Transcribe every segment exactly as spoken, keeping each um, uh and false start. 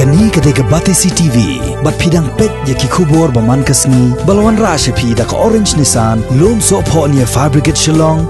Kane ka dei ka Batesi T V, bad phi dang peit ïa ki khubor ba man ka sngi, ba la wanrah sha phi da ka Orange Nissan, Lumsohphoh near Fire Brigade Shillong.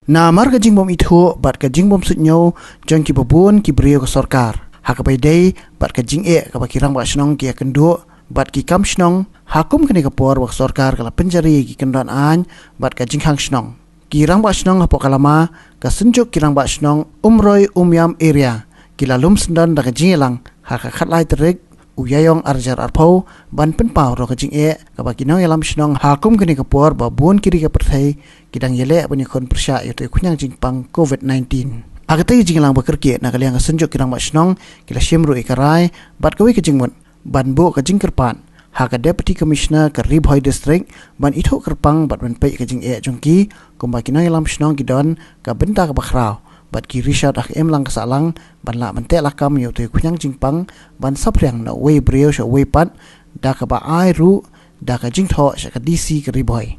Namar ka jingbym ithuh bad ka jingbym suidñiew jong kiba bun ki briew ka sorkar, ha kaba ïadei bad ka jingeh kaba ki rangbah shnong ki ïakynduh bad ki kam shnong, ha kum kane ka por ba ka sorkar ka la pynjari ïa ki kyndon aiñ bad ka jingkhang shnong. Ki rangbah shnong hapoh ka lama ka Synjuk ki Rangbah Shnong Umroi Umiam Area ki la lum syndon da ka jingïalang ha ka khatlai tarik u Ïaïong arhajar arphew, ban pynpaw ruh ka jingeh kaba ki nongïalam shnong ha kum kane ka por ba bun ki ri ka pyrthei ki dang ïaleh ban ïakhun pyrshah ïa uto u khñiang jingpang covid nineteen. Ha katei ka jingïalang ba kyrkieh, na ka liang ka Synjuk ki Rangbah Shnong ki la shim ruh ïa ka rai bad kawei ka jingmut ban buh ka jingkyrpad ha ka Deputy Commissioner ka Ri Bhoi District ban ithuh kyrpang bad ban peit ka jingeh jong ki, kumba ki nongïalam shnong ki don ka bynta kaba khraw bad ki rishot ha ka imlang ka sahlang ban lah ban teh lakam ïa uto u khñiang jingpang ban saphriang na uwei u briew sha uwei pat, da kaba ai ruh da ka jingthoh sha ka D C ka Ri Bhoi.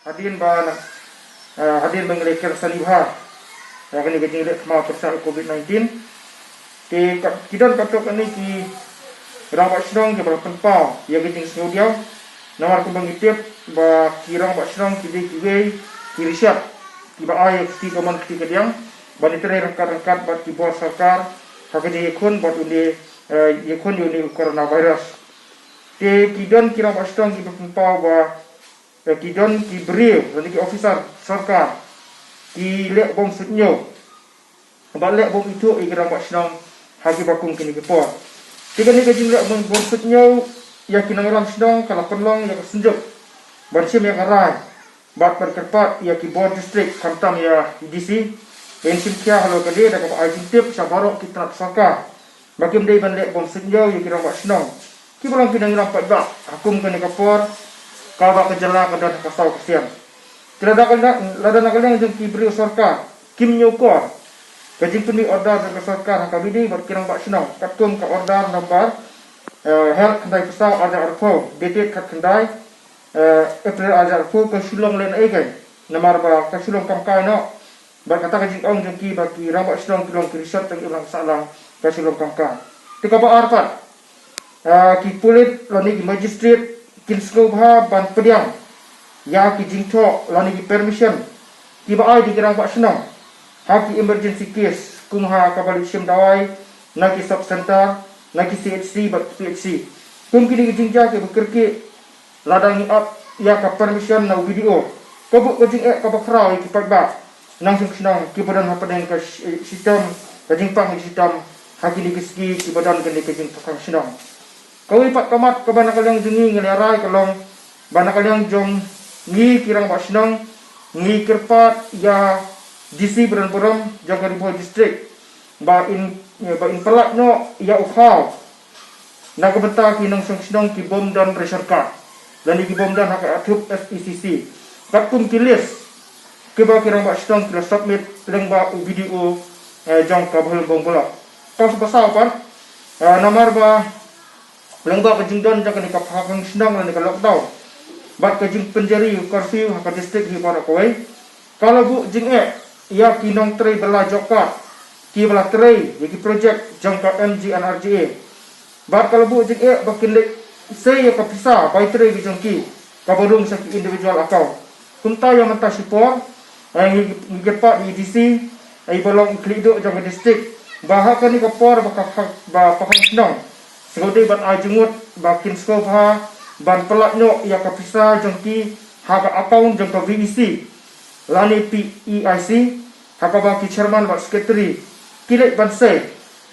Hadien ba na, eh, hadien ba ngi la kyrsan bha ïa kane ka jingleh khmat pyrshah covid nineteen, te ka, ki don katto katne ki rangbah shnong kiba la pynpaw ïa ka jingsngewdiaw. Namar kumba ngi tip ba ki rangbah shnong ki dei kiwei ki rishot kiba ai ïa ka kti kamon kti kadiang ban ïatrei ryngkat ryngkat bad ki bor sorkar ha ka jingïakhun bad une, eh, ïakhun ïa une u coronavirus. Te ki don ki rangbah shnong kiba pynpaw ba, eh, ki don ki briew lane ki officer sorkar ki leh bym suidñiew bad leh bym ithuh ïa ki rangbah shnong ha kiba kum kine ki por. Te kane ka jingleh bym, bym suidñiew ïa ki nongïalam shnong ka la pynlong ïa ka Synjuk ban shim ïa ka rai bad ban kyrpad ïa ki bor district khamtam ïa i D C ban shim khia halor kane, da kaba ai jingtip sha baroh ki tnat sorkar ba kim dei ban leh bym suidñiew ïa ki rangbah shnong kiba long ki nongïalam paidbah ha kum kane ka por kaba ka jylla ka don ha ka saw ka sian. Te lada ka, lada na ka liang jong ki briew sorkar kim ñiewkor ka jingpynmih order jong ka sorkar ha kaba ïadei bad ki rangbah shnong, katkum ka order number, eh, hell khyndai phew saw arhajar arphew, dated khatkhyndai, eh, April arhajar arphew, ka shu long lehnohei kein, namar ba ka shu long kam kai noh. Bad kata ka jingong jong ki ba ki rangbah shnong ki long ki rishot tang imlang sahlang, ka shu long kam kai. Te kaba ar pat, ah, ki pulit lane ki magistrate kin sngewbha ban pdiang ïa ki jingthoh lane ki permission kiba ai da ki rangbah shnong ha ki emergency case, kum ha kaba leit shim dawai na ki sub center, na ki C H C bad ki P H C. Kum kine ki jingjia kiba kyrkieh, lada ngi ap ïa ka permission na u B D O, ka buh ka jingeh kaba khraw ïa ki paidbah nongshong shnong kiba don hapdeng ka shi-, shitom, ka jingpang shitom ha kine ki sngi kiba don kane ka jingpang shnong. Kawei pat ka mat kaba na ka liang jong ngi ngi la rai ka long ba na ka liang jong ngi ki rangbah shnong ngi kyrpad ïa D C ba don burom jong ka Ri Bhoi District ba in, ba in pyllait noh ïa u khaw na ka bynta ki nongshong shnong ki bym don ration card lane ki bym don ha ka thup S E C C, katkum ki list kiba ki rangbah shnong ki la submit lyngba u B D O, eh, jong ka Bhoirymbong Block. Kaba saw pat, eh, namar ba lyngba ka jingdon jong kane ka phakhang shnong lane ka lockdown bad ka jingpynjari u curfew ha ka district hi baroh kawei, ka la buh jingeh ïa ki nongtrei bylla job card kiba la trei ïa ki project jong ka M G N R G A. Bad ka la buh jingeh ba kin leit sei ïa ka pisa bai trei ka jong ki kaba rung sha ki individual account. Kumta ïa mynta shipor, eh, ngi, ngi kyrpad ïa i D C, eh, i ba long i khlieh duh jong ka district, ba ha kane ka por ba ka, ka, ba phakhang shnong sngewdei ban ai jingmut ba kin sngewbha ban pyllait noh ïa ka pisa jong ki ha ka account jong ka V E C lane P E I C, ha kaba ki chairman bad secretary ki leit ban sei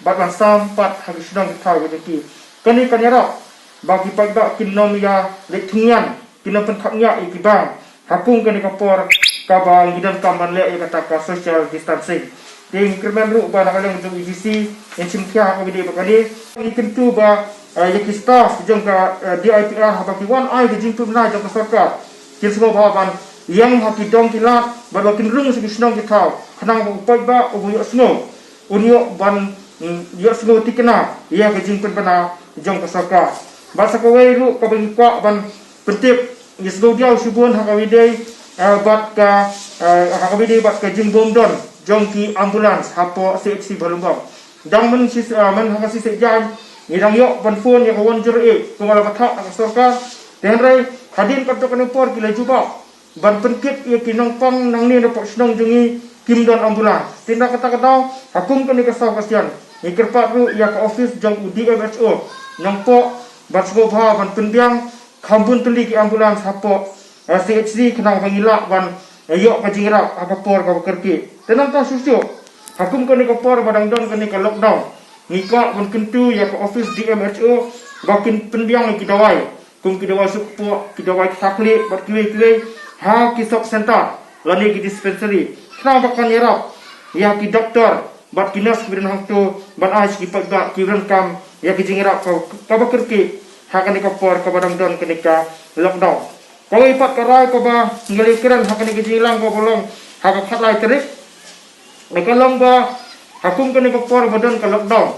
bad ban sam pat ha ki shnong ki thaw ki jong ki. Kane kan ïarap ba ki paidbah kin nym ïa leit thung ïan, kin nym pynkhapngiah ïa ki bang ha kum kane ka por kaba ngi donkam ban leh ïa kata ka social distancing. Te ngi kyrmen ruh ba na ka liang jong i D C in shim khia ha kaba ïadei bad kane. Ngi kyntu ba, eh, ïa ki staff jong ka, eh, D I P R haba ki wan ai ka jingpynbna jong ka sorkar, kin sngewbha ban ïeng ha ki dong ki lad bad ba kin rung sha ki shnong ki thaw, khnang ba u paidbah uba ïohsngew un ïoh ban, mm, ïohsngew thikna ïa ka jingpynbna jong ka sorkar. Bad sa kawei ruh kaba ngi kwah ban pyntip, ngi sngewdiaw shibun ha kaba ïadei, eh, bad ka, eh, ha kaba ïadei bad ka jingbymdon jong ki ambulance hapoh C H C Bhoirymbong. Dang myn shi, ah, myn ha ka shi sien jaiñ ngi dang ïoh ban phone ïa ka one zero eight kum la batai ha ka sorkar. Te hynrei hadien katto katne por ki la jubab ban pynkit ïa ki nongpang nangne na poh shnong jong ngi kim don ambulance. Te na kata ka daw ha kum kane ka saw ka sian ngi kyrpad ruh ïa ka office jong u D M H O Nongpoh ban sngewbha ban pynbiang kham bun tylli ki ambulance hapoh, eh, C H C khnang ba ngi lah ban, eh, ïoh ka jingïarap ha ka por kaba kyrkieh. Te nangta shuh shuh ha kum kane ka por ba dang don kane ka lockdown ngi kwah ban kyntu ïa ka office D M H O ba kin pynbiang ïa ki dawai kum ki dawai suk kpoh, ki dawai kata khlieh bad kiwei kiwei ha ki sub center lane ki dispensary khnang ba kan ïarap ïa ki doktor bad ki nurse kiba don hangto ban ai sha ki paidbah kiba donkam ïa ki jingïarap ka, kaba kyrkieh ha kane ka por kaba dang don kane ka lockdown. Kawei pat ka rai kaba nga la kren ha kane ka jingïalang kaba long ha ka khatlai tarik. Ka long ba ha kum kane ka por ba don ka lockdown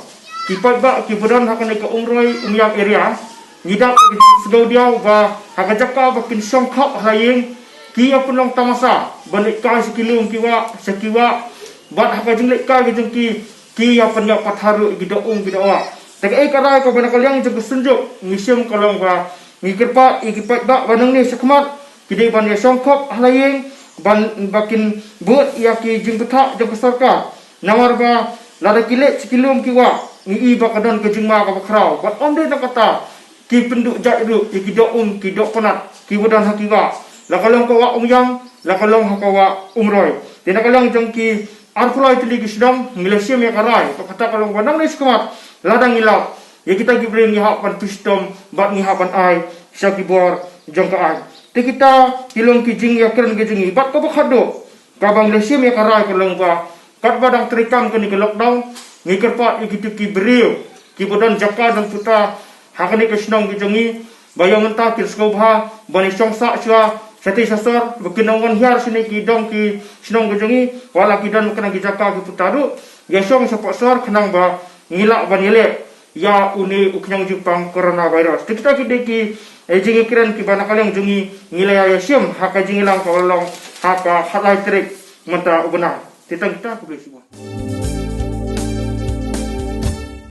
ki paidbah kiba don ha kane ka Umroi Umïap area ngi dap ka jingsngewdiaw ba ha ka jaka ba kin shong khap ha la ïing ki ïa pynlong tamasa ban leit kai sha ki lum ki wah sha ki wah bad ha ka jingleit kai ka jong ki ki ïa pynïap pathar ruh ki doh um ki doh wah. Te kaei ka rai kaba na ka liang jong ka Synjuk ngi shim ka long ba ngi kyrpad ïa ki paidbah ba nangne shakhmat ki dei ban ïa shong khop ha la ïing ban ba kin bud ïa ki jingbthah jong ka sorkar. Namar ba lada ki leit sha ki lum ki wah ngi i ba ka don ka jingma kaba khraw bad ym dei tang kata ki pynduh jait ruh ïa ki doh um ki doh pynat kiba don ha ki wah, la ka long ka wah Umïang la ka long ha ka wah Umroi. Te na ka liang jong ki arphew lai tylli ki shnong ngi la shim ïa ka rai ba kata ka long ba nangne shakhmat lada ngi lap ïa kita ki briew ngi hap ban pynshitom bad ngi hap ban ai sha ki bor jong ka aiñ. Te kita ki long ki jingïakren ki jong ngi bad kaba khatduh kaba ngi la shim ïa ka rai ka long ba katba dang treikam kane ka lockdown ngi kyrpad ïa kito ki briew kiba don jaka don puta ha kane ka shnong ka jong ngi ba ïa mynta kin sngewbha ban ïa shong sah shuwa shatei shasor ba kin ym wan hiar shane ki dong ki shnong ka jong ngi wat la ki don kane ki jaka ki puta ruh ïa shong shapoh sor khnang ba ngi lah ban ïaleh ïa une u khñiang jingpang coronavirus. Te kita ki dei ki, eh, jingïakren kiba na ka liang jong ngi ngi la ïa shim ha ka jingïalang kaba long ha ka khatlai tarik mynta u bnai. Te tang kita, khublei shibun.